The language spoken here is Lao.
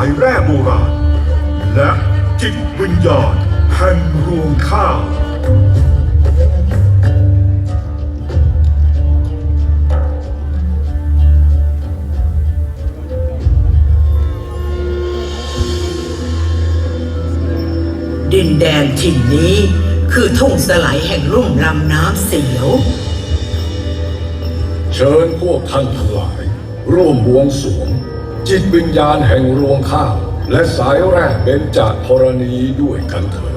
າຍແຮ່ໂບລານ ແລະ ຈິດວິນຍານແຫ່ງລວງຂ້າວ. ດິນແດນຖິ່ນນີ້ຄືທົ່ງສະໄຫຼແຫ່ງລຸ່ມລຳນ້ຳສຽວ. ເຊີນພວກທ່ານທັງຫຼາຍ ຮ່ວມບວງສວງຈິດວິນຍານແຫ່ງລວງຂ້າວ ແລະ ສາຍແຮ່ເບັນຈະທໍລະນີດ້ວຍກັນເທີ